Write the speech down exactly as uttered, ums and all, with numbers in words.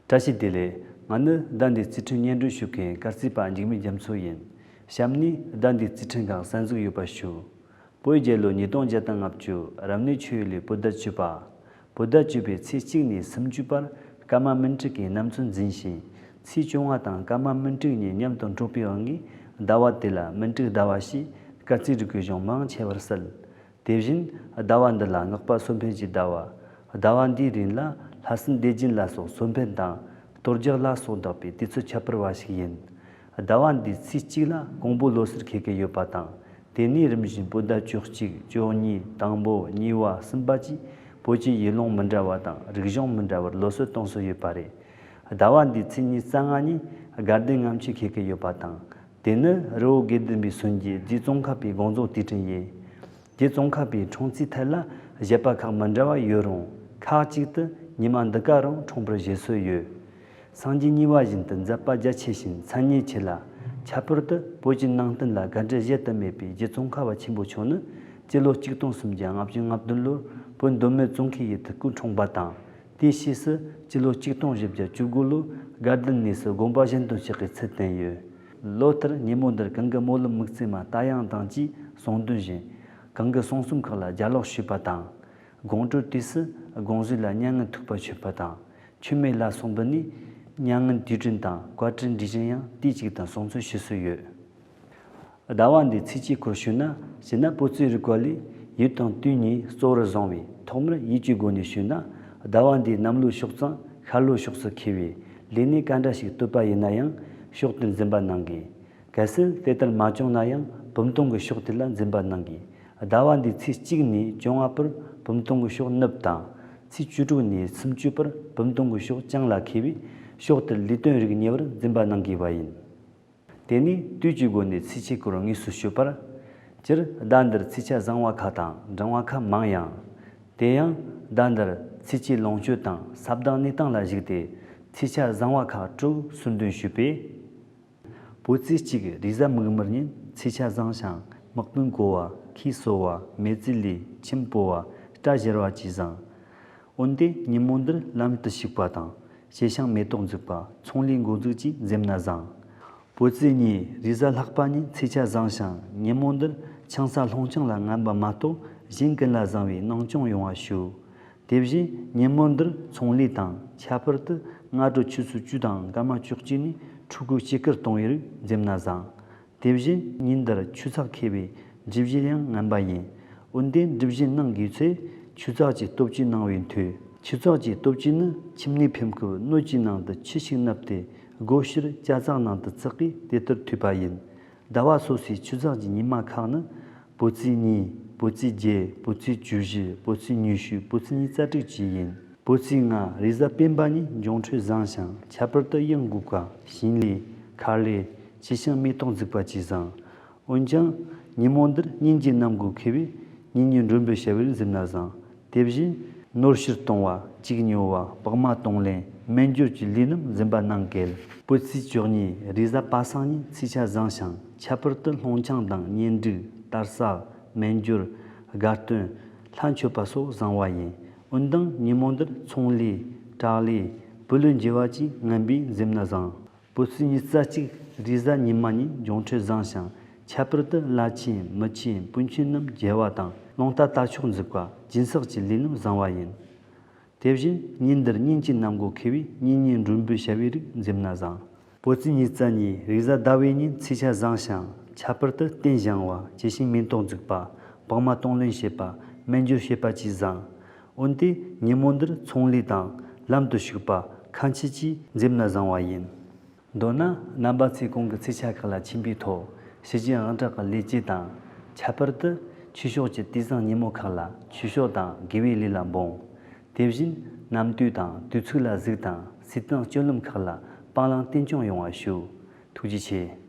བཀྲ་ཤིས་བདེ་ལེགས། ང་ནི་ཟླ་འདིའི་རྩིས་ཕྲེང་སྙན་སྒྲོན་ཞུ་མཁན་སྐར་རྩིས་པ་འཇིགས་མེད་རྒྱ་མཚོ་ཡིན། གཤམ་ནས་ཟླ་འདིའི་རྩིས་ཕྲེང་ཁག་གསན་གཟིགས་ཡོད་པ་ཞུ། བོད་རྒྱལ་ལོ་ཉིས་སྟོང་བརྒྱ་དང་ལྔ་བཅུ་རབ་གནས་ཆོས་ལུགས་བོད་ཟླ་བཅུ་པ། བོད་ཟླ་བཅུ་པའི་ཚེས་གཅིག་ནས་སུམ་ཅུ་བར་སྐར་མ་སྨིན་དྲུག་གིས་གནམ་མཚོན་འཛིན་ཞིང་། ཚེས་བཅོ་ལྔ་དང་སྐར་མ་སྨིན་དྲུག་གཉིས་མཉམ་དུ་འགྲོགས་པའི་དབང་གིས། ཟླ་བ་དེ་ལ་སྨིན་དྲུག་ཟླ་བ་ཞེས་སྐར་རྩིས་རིག་པའི་གཞུང་མང་ཆེ་བར་གསལ། དེ་བཞིན་ཟླ་བ་འདི་ལ་སྔགས་པ་སོར་ཕེན་གྱི་ཟླ་བ། ཟླ་བ་འདིའི་རིང་ལ་ལྷ་སྲིན་སྡེ་བརྒྱད་ལ་སོགས་སོར་ཕེན་དང་གཏོར་རྒྱག་ལ་སོགས་འདག་པའི་དུས་ཚོད་ཁྱད་པར་བ་ཞིག་ཡིན། ཟླ་བ་འདིའི་ཚེས་གཅིག་ལ་ཀོང་པོ་ལོ་སར་འཁེལ་གྱི་ཡོད་པ་དང་། དེ་ནས་རིམ་བཞིན་བོད་ཟླ་བཅུ་གཅིག་བཅུ་གཉིས་དང་པོ་གཉིས་པ་གསུམ་པ་བཅས་བོད་ཀྱི་ཡུལ་ལུང་མི་འདྲ་བ་དང་རིག་གཞུང་མི་འདྲ་བར་ལོ་སར་གཏོང་སྲོལ་ཡོད་པ་རེད། ཟླ་བ་འདིའི་ཚེས་ཉི་ཤུ་རྩ་ལྔ་ཉིན་དགའ་ལྡན་ལྔ་མཆོད་འཁེལ་གྱི་ཡོད་པ་དང་། དེ་ནི་རི་བོ་དགེ་ལྡན་པའི་སོན་རྒྱས་རྗེ་ཙོང་ཁ་པའི་དགོངས་རྫོགས་དུས་དྲན་ཡིན། རྗེ་ཙོང་ཁ་པའི་འཁྲུངས་ཚེས་ཐད་ལ་བཞེད་པ་ཁག་མི་འདྲ་བ་ཡོད་རུང་། ཁག་ཅིག་ཏུ་ཉི་མ་འདི་ག་རང་འཁྲུངས་པར་བཞེད་སྲོལ་ཡོད། སངས་རྒྱས་གཉིས་པ་བཞིན་དུ་མཛད་པ་རྒྱ་ཆེ་ཞིང་མཚན་སྙན་ཆེ་ལ། ཁྱད་པར་དུ་བོད་ཀྱི་ནང་བསྟན་ལ་འགལ་འབྲེལ་གཞལ་དུ་མེད་པའི་རྗེ་ཙོང་ཁ་པ་ཆེན་པོ་མཆོག་ནི་སྤྱི་ལོ་ཆིག་སྟོང་སུམ་བརྒྱ་ལྔ་བཅུ་ང་བདུན་ལོར་བོད་མདོ་སྨད་ཙོང་ཁའི་ཡུལ་དུ་སྐུ་འཁྲུངས་པ་དང་། དེའི་ཕྱིས་སུ་སྤྱི་ལོ་ཆིག་སྟོང་བཞི་བརྒྱ་བཅུ་དགུ་ལོར་དགའ་ལྡན་གནས་སུ་དགོངས་པ་གཞན་དོན་ཕྱག་གི་ཚུལ་བསྟན་ཡོད། ལོ་ལྟར་ཉིན་མོ་འདིར་གང་གི་སྨོན་ལམ་དམིགས་བརྩེ་མ་རྟ་དབྱངས་དང་བཅས་གསུང་འདོན་བཞིན། གང་གི་གསུང་རྩོམ་ཁག་ལ་རྒྱ་ལོག་ཞུས་པ་དང་། དགོང་དྲོའི་དུས་སུ་དགོང་གཟུགས་ལ་མྱ་ངན་ཐུག་པ་མཆོད་པ་དང་། མཆོད་མེ་ལ་སོགས་འབུལ་ནས་མྱ་ངན་དུས་དྲན་དང་བཀའ་དྲིན་འདྲི་བཞིན་ཡང་དུས་གཅིག་ཏུ་གསུང་ཚུལ་ཞུ་སྲོལ་ཡོད། ཟླ་བ་འདིའི་ཚེས་གཅིག་སྐོར་ཞུས་ན། སྤྱིར་ན་བོད་རྩིས་རིག་པ་ལས་ཡུལ་དང་དུས་གཉིས་གཙོ་བོར་བཟུང་བས། ཐོག་མར་ཡུལ་གྱི་སྒོ་ནས་ཞུས་ན། ཟླ་བ་འདིའི་གནམ་ལོའི་ཕྱོགས་གཙང་ཤར་ལྷོའི་ཕྱོགས་སུ་འཁེལ་བས། ལས་གནས་ག་འདྲ་ཞིག་གཏོད་པ་ཡིན་ན་ཡང་ཕྱོགས་དེར་འཛིན་པ་གནང་དགོས། གལ་སྲིད་དེ་ལྟར་མ་བྱུང་ན་ཡང་བུམ་སྟོང་གི་ཕྱོགས་དེ་ལ་འཛིན་པ་གནང་དགོས། ཟླ་བ་འདིའི་ཚེས་གཅིག་ནས་བཅོ་ལྔ་བར་བུམ་སྟོང་གི་ཕྱོགས་ནུབ་དང་། ཚེས་བཅུ་དྲུག་ནས་སུམ་ཅུ་བར་བུམ་སྟོང་གི་ཕྱོགས་བྱང་ལ་འཁེལ་བས། ཕྱོགས་དེར་ལས་དོན་རིགས་གཉིས་པར་འཛིན་པ་གནང་དགོས་པ་ཡིན། དེ་ནས་དུས་ཀྱི་སྒོ་ནས་ཚེས་ཆོས་སྐོར་དངོས་སུ་ཞུས་པར། སྤྱིར་ཟླ་འདིར་ཚེས་ཆ་བཟང་བ་ཁག་དང་འབྲིང་བ་ཁག་མང་ཡང་། དེ་ཡང་ཟླ་འདིར་ཚེས་ཆོས་ལོངས་སྤྱོད་དང་ས་བདག་གནས་སྟངས་ལ་གཞིགས་ཏེ། ཚེས་ཆ་བཟང་བ་ཁག་དྲུག་གསུང་འདོན་ཞུས་པས། བོད་ཚེས་གཅིག་རེས་གཟའ་མིག་དམར་ཉིན་ཚེས་ཆ་བཟང་ཞིང་། དམག་དཔོན་གོ་བ། ཁུས་གསོ་བ། མེ་ཙི་ལི། ཁྱིམ་སྤོ་བ། སྐྲ་བཞར་བ་བཅས་བཟང་། འོན་ཏེ་ཉིན་མོ་འདིར་ལམ་དུ་ཞུགས་པ་དང་། ཞེ་ཞང་མེ་ཏོག་འཛུགས་པ། ཚོང་ལས་འགོ་འཛུགས་བཅས་འཛེམ་ན་བཟང་། བོད་ཚེས་གཉིས་རེས་གཟའ་ལྷག་པ་ཉིན་ཚེས་ཆ་བཟང་ཞིང་། ཉིན་མོ་འདིར་ཆང་ས་ལྷུང་ཆང་ལ་ངན་པ་མ་གཏོགས་གཞན་ཀུན་ལ་བཟང་བའི་སྣང་ཆུང་ཡོང་བ་ཞུ། དེ་བཞིན་ཉིན་མོ་འདིར་ཚོང་ལས་དང་། ཁྱད་པར་དུ་སྔ་དྲོ་ཆུ་ཚོད་བཅུ་དང་སྐར་མ་བཅུ་གཅིག་ནས་ཕྲུ་གུའི་སྐྱེས་སྐར་གཏོང་བའི་རིགས་འཛེམ་ན་བཟང་། དེ་བཞིན་ཉིན་འདིར་ཆུ་ཚགས་འཁེལ་བས་སྒྲིབ་གཞིར་ཡང་ངན་པ་ཡིན། འོན་ཏེ་སྒྲིབ་གཞིར་སྣང་དགོས་ཚེ་ཆུ་ཚགས་ཀྱི་སྟོབས་ཀྱིས་སྣང་བས་འཐུས། ཆུ་ཚགས་ཀྱི་སྟོབས་ཀྱིས་ནི་ཁྱིམ་ནས་འཕེན་སྐབས་སྣོད་ཀྱི་ནང་དུ་ཆུ་ཞིག་བསྣུབས་ཏེ་སྒོ་ཕྱིར་ལྕགས་ཚགས་ནང་དུ་བཙགས་པས་དེ་ལྟར་འཐུས་པ་ཡིན། ཟླ་བ་སོ་སོའི་ཆུ་ཚགས་ཀྱི་ཉི་མ་ཁག་ནི། བོད་ཚེས་གཉིས། བོད་ཚེས་བརྒྱད། བོད་ཚེས་བཅུ་བཞི། བོད་ཚེས་ཉི་ཤུ། བོད་ཚེས་ཉི་ཤུ་རྩ་དྲུག་བཅས་ཡིན། བོད་ཚེས་ལྔ་རེས་གཟའ་སྤེན་པ་ཉིན་འབྱུང་འཕྲོད་བཟང་ཞིང་། ཁྱད་པར་དུ་ཡང་འགུག་པ། ཞིང་ལས། མཁར་ལས། ཞེ་ཞང་མེ་ཏོག་འཛུགས་པ་བཅས་བཟང་། འོན་ཀྱང་ཉིན་མོ་འདིར་གཉེན་གྱི་གནམ་སྒོ་འཁེལ་བས་གཉེན་ཉེ་མགྲོན་འབོད་བྱ་བའི་རིགས་འཛེམ་ན་བཟང་། དེ་བཞིན་ནོར་ཕྱིར་གཏོང་བ། བྱིས་ཉོ་བ། བག་མ་གཏོང་ལེན། སྨན་སྦྱོར་གྱི་ལས་རྣམས་འཛེམ་པ་གནང་གལ། བོད་ཚེས་བཅུ་གཉིས་རེས་གཟའ་པ་སངས་ཉིན་ཚེས་ཆ་བཟང་ཞིང་། ཁྱད་པར་དུ་ལྷུང་ཆང་དང་གཉེན་སྒྲིག། དར་ཟབ། སྨན་སྦྱོར། དགའ་སྟོན། ལྷ་མཆོད་པ་སོགས་བཟང་བ་ཡིན། འོན་ཏང་ཉིན་མོ་འདིར་ཚོང་ལས། དྲག་ལས། བུ་ལོན་འཇལ་བ་བཅས་ངན་པས་འཛེམ་ན་བཟང་། བོད་ཚེས་ཉི་ཤུ་རྩ་གཅིག་རེས་གཟའ་ཉི་མ་ཉིན་འབྱུང་འཕྲོད་བཟང་ཞིང་། ཁྱད་པར་དུ་བླ་ཆེན། མི་ཆེན། སྤུན་ཆེན་རྣམས་མཇལ་བ་དང་། རླུང་རྟ་དར་ལྕོག་འཛུགས་པ། སྦྱིན་སྲེག་གི་ལས་རྣམས་བཟང་བ་ཡིན། དེ་བཞིན་ཉིན་འདིར་གཉེན་གྱི་གནམ་སྒོ་འཁེལ་བས་གཉེན་ཉེ་མགྲོན་འབོད་བྱ་བའི་རིགས་འཛེམ་ན་བཟང་། བོད་ཚེས་ཉི་ཤུ་རྩ་གཉིས་རེས་གཟའ་ཟླ་བའི་ཉིན་ཚེས་ཆ་བཟང་ཞིང་། ཁྱད་པར་དུ་རྟེན་བཞེངས་པ། ཇི་ཞིང་མེ་ཏོག་འཛུགས་པ། བག་མ་གཏོང་ལེན་བྱེད་པ། སྨན་སྦྱོར་བྱེད་པ་བཅས་བཟང་། འོན་ཏེ་ཉིན་མོ་འདིར་ཚོང་ལས་དང་ལམ་དུ་ཞུགས་པ། ཁ་འཕྱི་བཅས་འཛེམ་ན་བཟང་བ་ཡིན། མདོར་ན། རྣམ་པ་ཚེས་གོང་གི་ཚེས་ཆ་ཁག་ལ་ཕྱིན་པའི་ཐོག་ཕྱི་རྒྱལ་དབང་དྲག་གི་ལས་བྱེད་དང་། ཁྱད་པར་དུ་ཆོས་ཕྱོགས་ཀྱི་དུས་བཟང་ཉིན་མོ་ཁག་ལ་ཆོས་ཕྱོགས་དང་དགེ་བའི་ལས་ལ་འབུངས། དེ་བཞིན་གནམ་དུས་དང་དུས་ཚིགས་ལ་གཟིགས་དང་སྲིད་དང་སྤྱོད་ལམ་ཁག་ལ་སྤང་བླང་རྟེན་འབྱུང་ཡོང་བ་ཞུ། ཐུགས་རྗེ་ཆེ།